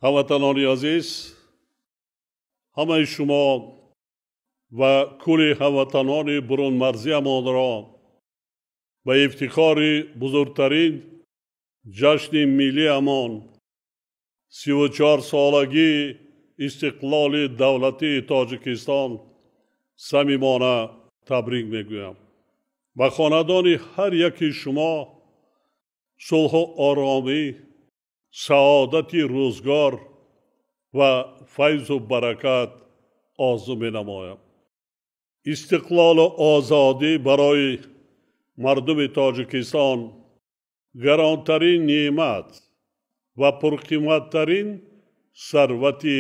Ҳамватанони азиз, ҳамаи шумо ва кулли ҳамватанони бурунмарзиямонро ба ифтихори бузургтарин ҷашни миллиамон, 34-солагии истиқлоли давлатии Тоҷикистон самимона табрик мегӯям. Ба хонадони ҳар яки шумо сулҳу оромӣ, саодати рӯзгор ва файзу баракат орзу менамоям. Истиқлолу озодӣ барои мардуми Тоҷикистон гаронтарин неъмат ва пурқиматтарин сарвати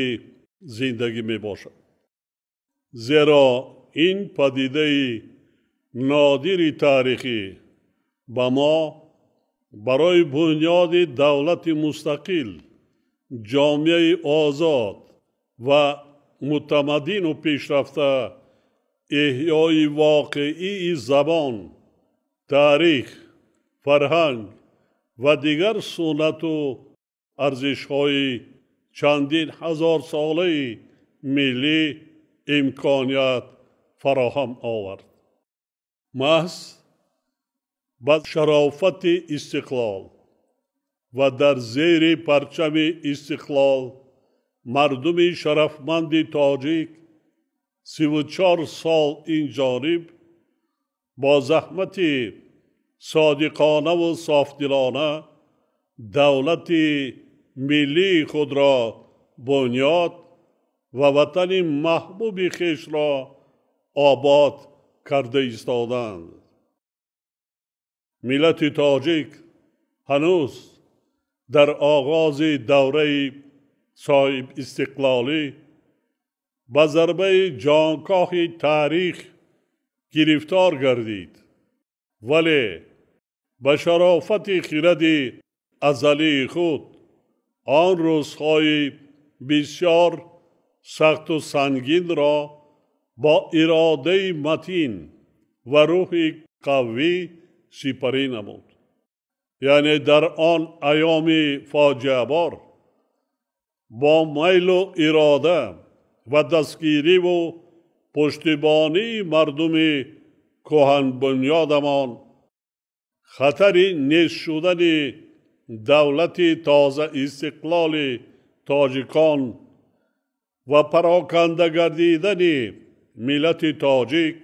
зиндагӣ мебошад. Зеро ин падидаи нодири таърихӣ ба мо барои бунёди давлати мустақил, ҷомеаи озод ва мутамаддину пешрафта, эҳёи воқеии забон, таърих, фарҳанг ва дигар суннату арзишҳои чандин ҳазорсолаи миллӣ имконият фароҳам овард. Маҳз ба шарофати истиқлол ва дар зери парчами истиқлол мардуми шарафманди тоҷик 34 сол ин ҷониб бо заҳмати содиқонаву софдилона давлати миллии худро бунёд ва ватани маҳбуби хешро обод карда истоданд. Миллати тоҷик ҳанӯз дар оғози давраи соҳибистиқлолӣ ба зарбаи ҷонкоҳи таърих гирифтор гардид, вале ба шарофати хиради азалии худ он рӯзҳои бисёр сахту сангинро бо иродаи матин ва рӯҳи қавӣ сипарӣ намуд. Яъне дар он айёми фоҷиабор бо майлу ирода ва дастгириву пуштибонии мардуми кӯҳанбунёдамон хатари нест шудани давлати тозаистиқлоли тоҷикон ва пароканда гардидани миллати тоҷик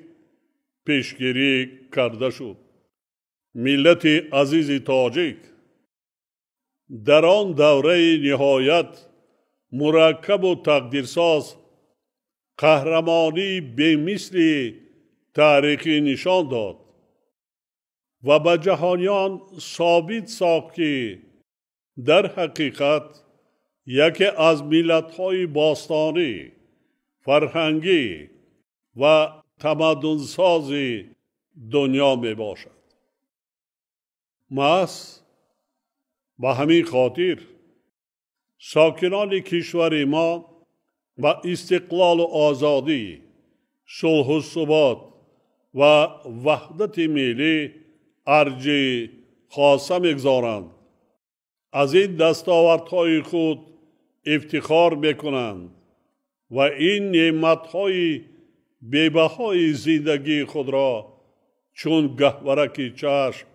пешгирӣ карда шуд. Миллати азизи тоҷик дар он давраи ниҳоят мураккабу тақдирсоз қаҳрамонии бемисли таърихӣ нишон дод ва ба ҷаҳониён собит сохт, ки дар ҳақиқат яке аз миллатҳои бостонӣ, фарҳангӣ ва тамаддунсози дунё мебошад. Маҳз ба ҳамин хотир сокинони кишвари мо ба истиқлолу озодӣ, сулҳу субот ва ваҳдати миллӣ арҷи хоса мегузоранд, аз ин дастовардҳои худ ифтихор мекунанд ва ин неъматҳои бебаҳои зиндагии худро чун гаҳвораки чашм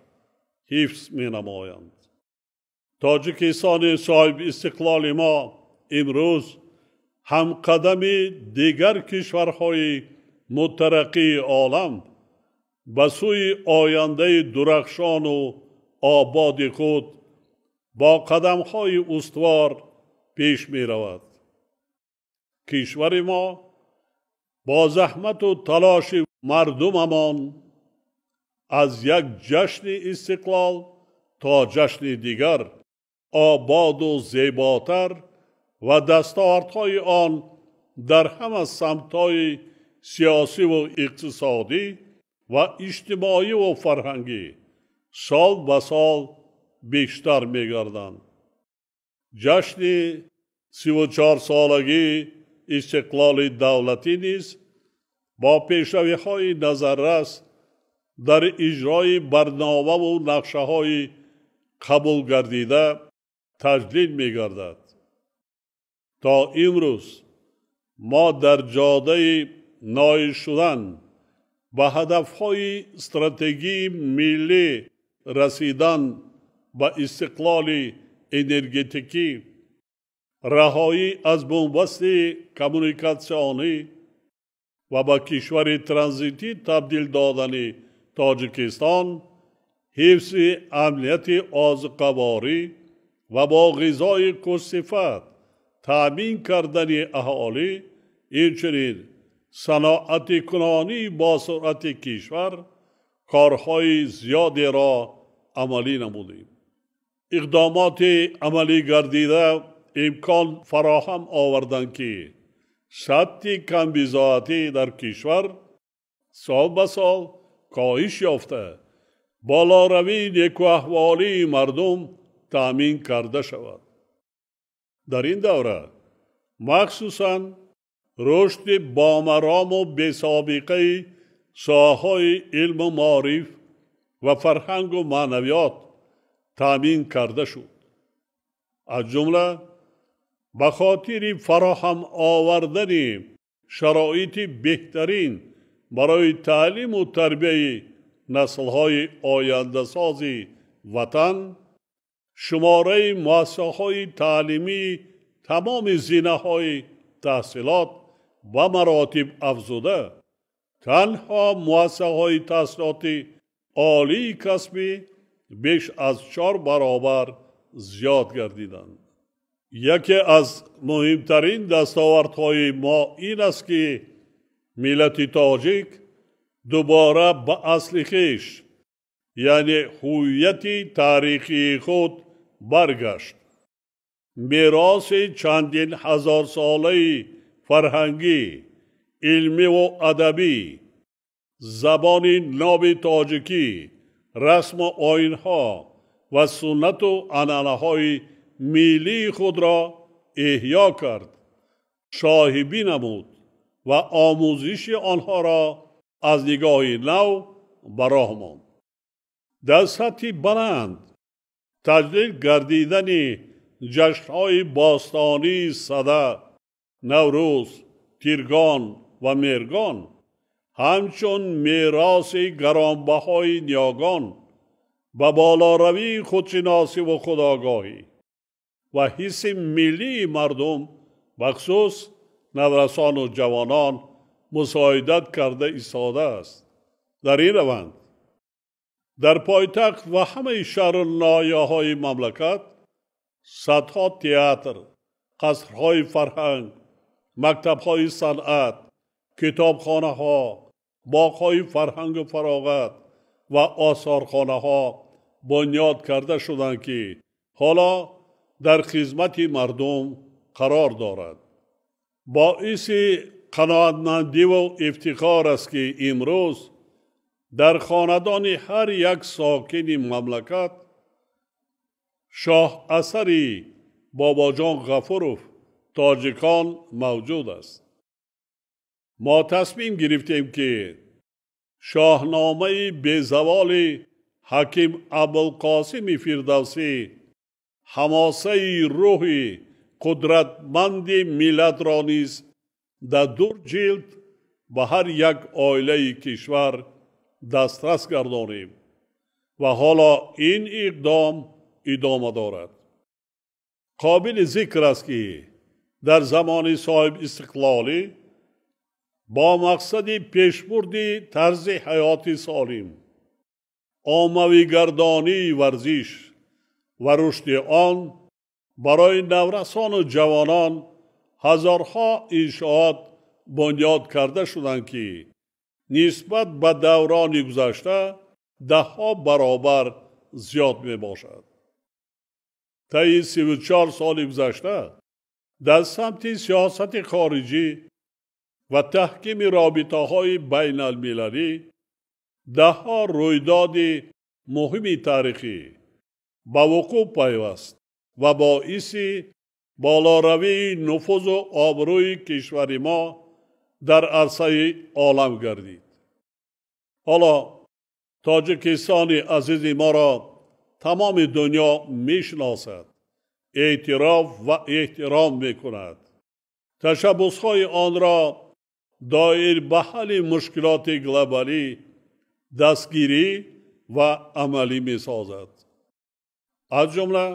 ҳифз менамоянд. Тоҷикистони соҳибистиқлоли мо имрӯз ҳамқадами дигар кишварҳои мутараққии олам ба сӯи ояндаи дурахшону ободи худ бо қадамҳои устувор пеш меравад. Кишвари мо бо заҳмату талоши мардумамон аз як ҷашни истиқлол то ҷашни дигар ободу зеботар ва дастовардҳои он дар ҳама самтҳои сиёсиву иқтисодӣ ва иҷтимоиву фарҳангӣ сол ба сол бештар мегарданд. Ҷашни 34-солагии истиқлоли давлатӣ низ бо пешравиҳои назаррас дар иҷрои барномаву нақшаҳои қабул гардида таҷлил мегардад. То имрӯз мо дар ҷодаи ноил шудан ба ҳадафҳои стратегии миллӣ, расидан ба истиқлоли энергетикӣ, раҳоӣ аз бунбасти коммуникатсионӣ ва ба кишвари транзитӣ табдил додани Тоҷикистон, ҳифзи амнияти озуқаворӣ ва бо ғизои хушсифат таъмин кардани аҳолӣ, инчунин саноатикунонии босуръати кишвар корҳои зиёдеро амалӣ намудем. Иқдомоти амалӣ гардида имкон фароҳам оварданд, ки сатҳи камбизоатӣ дар кишвар сол ба сол коҳиш ёфта, болоравии некуаҳволии мардум таъмин карда шавад. Дар ин давра махсусан рушди бомарому бесобиқаи соҳаҳои илму маориф ва фарҳангу маънавиёт таъмин карда шуд. Аз ҷумла ба хотири фароҳам овардани шароити беҳтарин барои таълиму тарбияи наслҳои ояндасози ватан, шумораи муассисаҳои таълимии тамоми зинаҳои таҳсилот ба маротиб афзуда, танҳо муассисаҳои таҳсилоти олии касбӣ беш аз 4 баробар зиёд гардиданд. Яке аз муҳимтарин дастовардҳои мо ин аст, ки миллати тоҷик дубора ба асли хеш, яъне ҳувияти таърихии худ баргашт. Мероси чандин ҳазорсолаи фарҳангӣ, илмиву адабӣ, забони ноби тоҷикӣ, расму оинҳо ва суннату анъанаҳои миллии худро эҳё кард, соҳибӣ намуд ва омӯзиши онҳоро аз нигоҳи нав ба роҳ монд. Дар сатҳи баланд таҷлил гардидани ҷашнҳои бостонии Сада, Наврӯз, Тиргон ва Меҳргон ҳамчун мероси гаронбаҳои ниёгон ба болоравии худшиносиву худогоҳӣ ва ҳисси миллии мардум, бахусус наврасону ҷавонон, мусоидат карда истодааст. Дар ин раванд дар пойтахт ва ҳамаи шаҳру ноҳияҳои мамлакат садҳо театр, қасрҳои фарҳанг, мактабҳои санъат, китобхонаҳо, боғҳои фарҳангу фароғат ва осорхонаҳо бунёд карда шуданд, ки ҳоло дар хизмати мардум қарор дорад. Боиси қаноатмандиву ифтихор аст, ки имрӯз дар хонадони ҳар як сокини мамлакат шоҳасари Бобоҷон Ғафуров «Тоҷикон» мавҷуд аст. Мо тасмим гирифтем, ки шоҳномаи безаволи Ҳаким Абулқосими Фирдавсӣ ҳамосаи рӯҳи қудратманди миллатро низ дар 2 ҷилд ба ҳар як оилаи кишвар дастрас гардонем ва ҳоло ин иқдом идома дорад. Қобили зикр аст, ки дар замони соҳибистиқлолӣ бо мақсади пешбурди тарзи ҳаёти солим, оммавигардонии варзиш ва рушди он барои наврасону ҷавонон ҳазорҳо иншоот бунёд карда шуданд, ки нисбат ба даврони гузашта даҳҳо баробар зиёд мебошад. Таи 34 соли гузашта дар самти сиёсати хориҷӣ ва таҳкими робитаҳои байналмилалӣ даҳҳо рӯйдоди муҳими таърихӣ ба вуқӯъ пайваст ва боиси болоравии нуфузу обрӯи кишвари мо дар арсаи олам гардид. Ҳоло Тоҷикистони азизи моро тамоми дунё мешиносад, эътироф ва эҳтиром мекунад. Ташаббусҳои онро доир ба ҳалли мушкилоти глобалӣ дастгирӣ ва амалӣ месозад. Аз ҷумла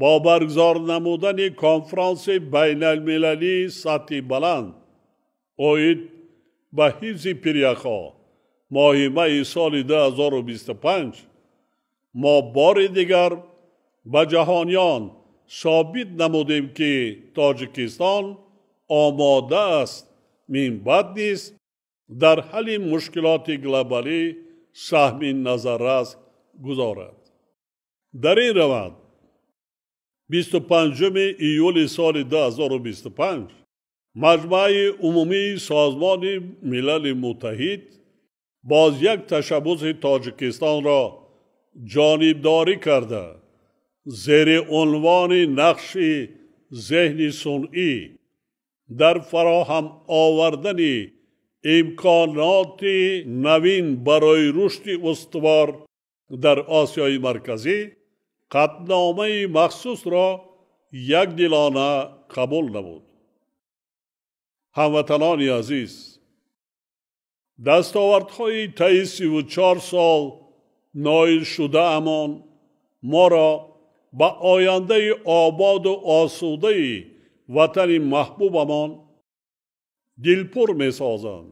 бо баргузор намудани конфронси байналмилалии сатҳи баланд оид ба ҳифзи пиряхҳо моҳи майи соли 2025 мо бори дигар ба ҷаҳониён собит намудем, ки Тоҷикистон омода аст минбаъд низ дар ҳалли мушкилоти глобалӣ саҳми назаррас гузорад. Дар ин раванд 25 июли соли 2025 Маҷмааи умумии Созмони Милали Муттаҳид боз як ташаббуси Тоҷикистонро ҷонибдорӣ карда, зери унвони нақши зеҳни сунъӣ дар фароҳам овардани имконоти навин барои рушди устувор дар Осиёи Марказӣ қатъномаи махсусро якдилона қабул намуд. Ҳамватанони азиз, дастовардҳои таи 34 сол ноил шудаамон моро ба ояндаи ободу осудаи ватани маҳбубамон дилпур месозанд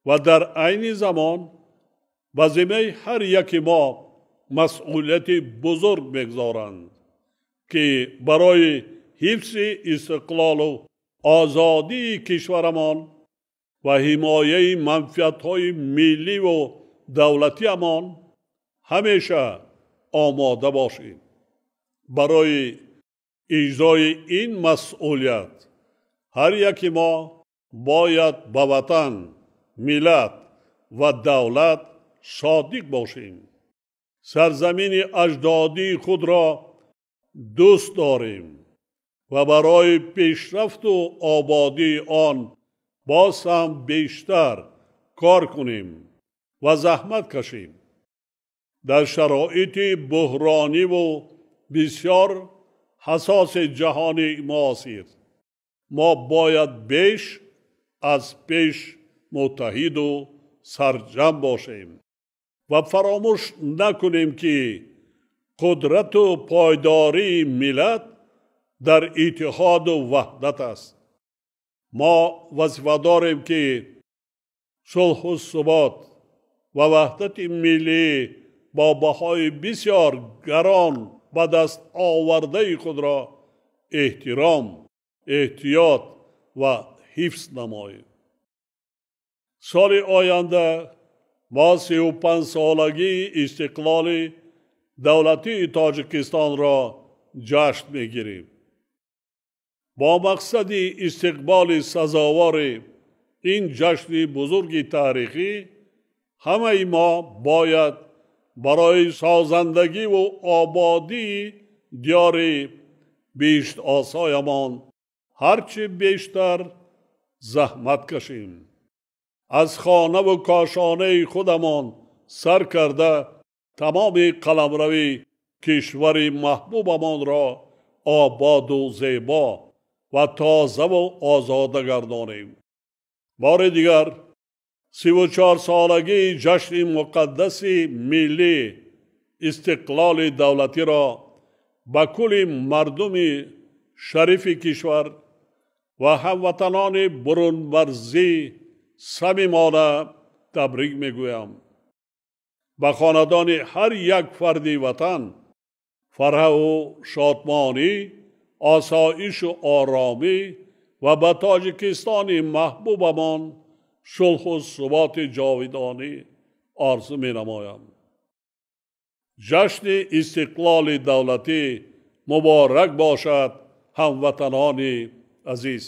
ва дар айни замон ба зиммаи ҳар яки мо масъулияти бузург мегузоранд, ки барои ҳифзи истиқлолу озодии кишварамон ва ҳимояи манфиатҳои милливу давлатиамон ҳамеша омода бошем. Барои иҷрои ин масъулият ҳар яки мо бояд ба ватан, миллат ва давлат содиқ бошем. Сарзамини аҷдодии худро дӯст дорем ва барои пешрафту ободии он боз ҳам бештар кор кунем ва заҳмат кашем. Дар шароити буҳрониву бисёр ҳассоси ҷаҳони муосир мо бояд беш аз пеш муттаҳиду сарҷам бошем ва фаромӯш накунем, ки қудрату пойдории миллат дар иттиҳоду ваҳдат аст. Мо вазифа дорем, ки сулҳу субот ва ваҳдати миллӣ бо баҳои бисёр гарон ба даст овардаи худро эҳтиром, эҳтиёт ва ҳифз намоем. Соли оянда мо 35-солагии истиқлоли давлатии Тоҷикистонро ҷашн мегирем. Бо мақсади истиқболи сазовори ин ҷашни бузурги таърихӣ ҳамаи мо бояд барои созандагиву ободии диёри биҳиштосоямон ҳарчи бештар заҳмат кашем. Аз хонаву кошонаи худамон сар карда тамоми қаламрави кишвари маҳбубамонро ободу зебо ва тозаву озода гардонем. Бори дигар 34-солагии ҷашни муқаддаси миллӣ истиқлоли давлатиро ба кулли мардуми шарифи кишвар ва ҳамватанони бурунмарзӣ самимона табрик мегӯям. Ба хонадони ҳар як фарди ватан фараҳу шодмонӣ, осоишу оромӣ ва ба Тоҷикистони маҳбубамон сулҳу суботи ҷовидонӣ орзу менамоям. Ҷашни истиқлоли давлатӣ муборак бошад, ҳамватанони азиз.